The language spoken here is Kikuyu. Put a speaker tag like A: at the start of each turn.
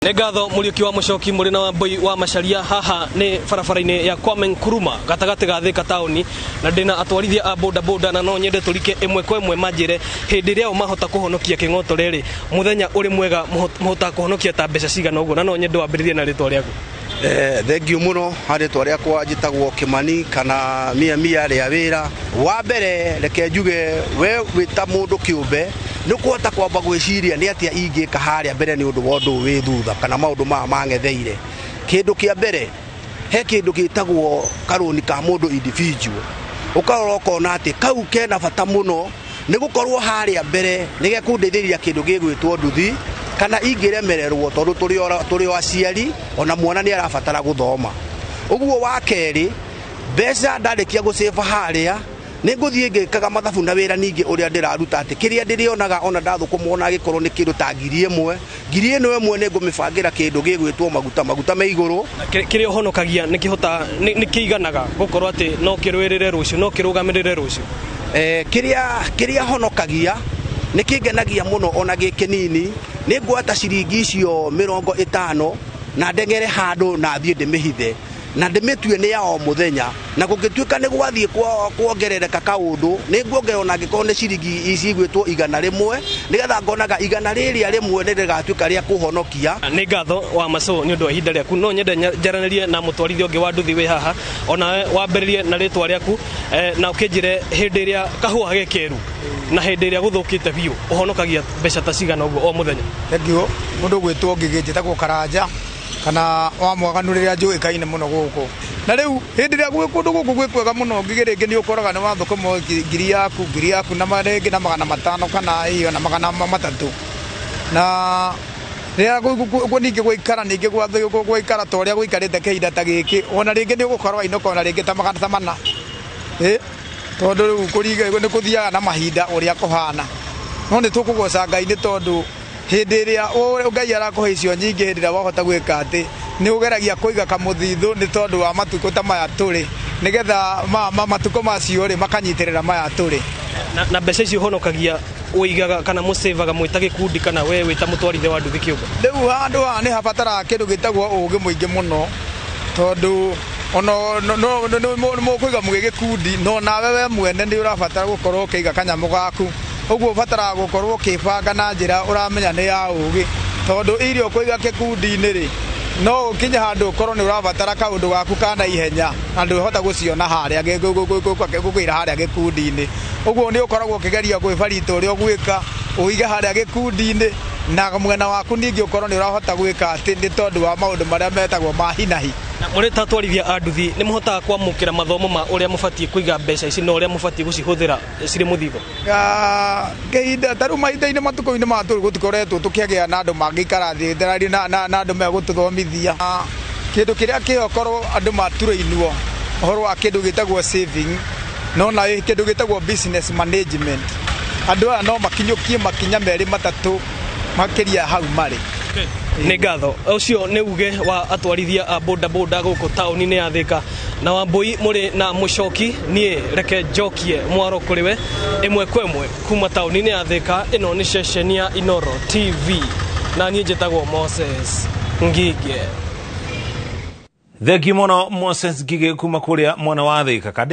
A: Nĩ ngatho Mũriũki wa Mũcoki mũrĩ na Wambui wa Macharia. Haha nĩ barabara-inĩ ya Kwame Nkrumah gatagatĩ ga Thika taũni, na ndĩna atwarithia a boda boda, na no nyende tũrike ĩmwe kwa ĩmwe manjĩre hĩndĩ ĩrĩa o mahota kũhonokia kĩng'otore rĩ, mũthenya ũrĩ mwega mũhotaga kũhonokia ta mbeca cigana ũguo? Na no nyende wambĩrĩrie na rĩtwa rĩaku.
B: Thengiũ mũno. Harĩ rĩtwa rĩakwa njĩtagwo Kĩmani kana Mia Mia rĩa wĩra. Wa mbere, reke njuge we wĩ ta mũndũ kĩũmbe nĩ ũkũhota kwamba gwĩciria nĩ atĩa ingĩka harĩa mbere nĩ ũndũ wa ũndũ ũyũ wĩ thutha kana maũndũ maya mang'etheire. Kĩndũ kĩa mbere, he kĩndũ gĩtagwo karũni ka mũndũ individual, ũkarora ũkona atĩ kau kena bata mũno nĩ gũkorwo harĩa mbere nĩ gekũndeithĩrĩria kĩndũ gĩgwĩtwo nduthi kana ingĩremererwo, tondũ tũrĩ o aciari, ona mwana nĩ arabatara gũthoma. Ũguo wa kerĩ, mbeca ndarĩkia gũcĩba harĩa nĩ ngũthiĩ ngĩkaga mathabu na wĩra ningĩ ũrĩa ndĩraruta, atĩ kĩrĩa ndĩrĩonaga ona ndathũkũma, ona agĩkorwo nĩ kĩndũ ta 1000, ngiri ĩno ĩmwe nĩ ngũmĩbangĩra kĩndũ gĩgwĩtwo maguta, maguta me igũrũ.
A: Kĩrĩa ũhonokagia nĩ kĩhota nĩ kĩiganaga gũkorwo atĩ no kĩrũĩrĩre rũciũ, no kĩrũgamĩrĩre rũciũ?
B: Kĩrĩa honokagia nĩ kĩngenagia mũno, ona gĩ kĩnini nĩ nguoya ciringi icio 50 na ndeng'ere handũ na thiĩ ndĩmĩhithe na ndĩmĩtue nĩ ya o mũthenya, na gũngĩtuĩka nĩ gwathiĩ kuongerereka kaũndũ, nĩ nguongerera ona angĩkorwo nĩ ciringi cigwĩtwo 100, nĩgetha ngonaga 100 rĩmwe nĩ rĩgatuĩka rĩa kũhonokia.
A: Nĩ ngatho wa Macũ nĩ ũndũ wa ihinda rĩaku. No nyende njaranĩrie na mũtwarithia ũngĩ wa nduthi wĩ haha, onawe wambĩrĩrie na rĩtwa rĩaku, na ũkĩnjĩre hĩndĩ ĩrĩa kahũa gekeru na hĩndĩ ĩrĩa gũthũkĩte biũ ũhonokagia mbeca ta cigana ũguo o mũthenya?
C: Thengiũ. Mũndũ gwĩtwo Ngĩgĩ, njĩtagwo Karanja kana wa Mwaganu rĩrĩa njũĩkaine mũno gũkũ. Na rĩu hĩndĩ ĩrĩa gwĩ kũndũ gũkũ gwĩ kwega mũno, Ngĩgĩ, rĩngĩ nĩ ũkoraga nĩ wathũkũma ngiri yaku na rĩngĩ na 500 kana iyo na 300, na rĩrĩa ningĩ gũikara, ningĩ gũikara ta ũrĩa gũikarĩte kĩhinda ta gĩkĩ, ona rĩngĩ nĩ ũgũkorwo wainũka ona rĩngĩ ta magana ta mana, tondũ rĩu kũringa nĩ kũthiaga na mahinda ũrĩa kũhana. No nĩ tũkũgoca Ngai nĩ tondũ hĩndĩ ĩrĩa Ngai arakũhe icio nyingĩ, hĩndĩ ĩrĩa wahota gwĩka atĩ nĩ ũgeragia kũiga kamũthithũ nĩ tondũ wa matukũ ta maya tũrĩ, nĩgetha matukũ macio rĩ makanyitĩrĩra maya tũrĩ.
A: Na mbeca icio ũhonokagia ũigaga kana mũcĩvaga mwĩ ta gĩkundi kana we wĩ ta mũtwarithia wa nduthi kĩũmbe?
C: Rĩu handũ haha nĩ habataraga kĩndũ gĩtagwo ũgĩ mũingĩ mũno, tondũ ona nĩ mũkũiga mũgĩ gĩkundi, no nawe we mwene nĩ ũrabatara gũkorwo ũkĩiga kanyamũ gaku. Ũguo ũbataraga gũkorwo ũkĩbanga na njĩra ũramenya nĩ ya ũgĩ, tondũ irio ũkũiga gĩkundi-inĩ rĩ, no ũkinye handũ ũkorwo nĩ ũrabatara kaũndũ gaku ka naihenya na ndũhota gũciona harĩa gũkũira harĩa gĩkundi-inĩ. Ũguo nĩ ũkoragwo ũkĩgeria gwĩbarita ũrĩa ũgwĩka ũige harĩa gĩkundi-inĩ, na mwena waku ningĩ ũkorwo nĩ ũrahota gwĩka atĩ nĩ tondũ wa maũndũ marĩa metagwo ma hinahi.
A: Na mũrĩ ta atwarithia a nduthi, nĩ mũhotaga kwamũkĩra mathomo ma ũrĩa mũbatiĩ kũiga mbeca ici na ũrĩa mũbatiĩ gũcihũthĩra cirĩ mũthithũ?
C: Kĩhinda ta rĩu mahinda-inĩ matukũ-inĩ maya tũrĩ, gũtikoretwo tũkĩagĩa na andũ mangĩikara thĩ ndĩraria na andũ megũtũthomithia. Kĩndũ kĩrĩa kĩho, korwo andũ maturĩinwo ũhoro wa kĩndũ gĩtagwo saving, no na kĩndũ gĩtagwo business management, andũ aya no makinyũkie makinya merĩ matatũ makĩria hau marĩ.
A: Nĩ ngatho. Ũcio nĩ uge wa atwarithia a boda boda gũkũ taũni-inĩ ya Thika. Na Wambui mũrĩ na Mũcoki, niĩ reke njokie mwaro kũrĩ we ĩmwe kwa ĩmwe kuma taũni-inĩ ya Thika. Ĩno nĩ ceceni ya Inoro TV na niĩ njĩtagwo Moses Ngige.
D: Thengiũ mũno Moses Ngige kuma kũrĩa mwena wa Thika.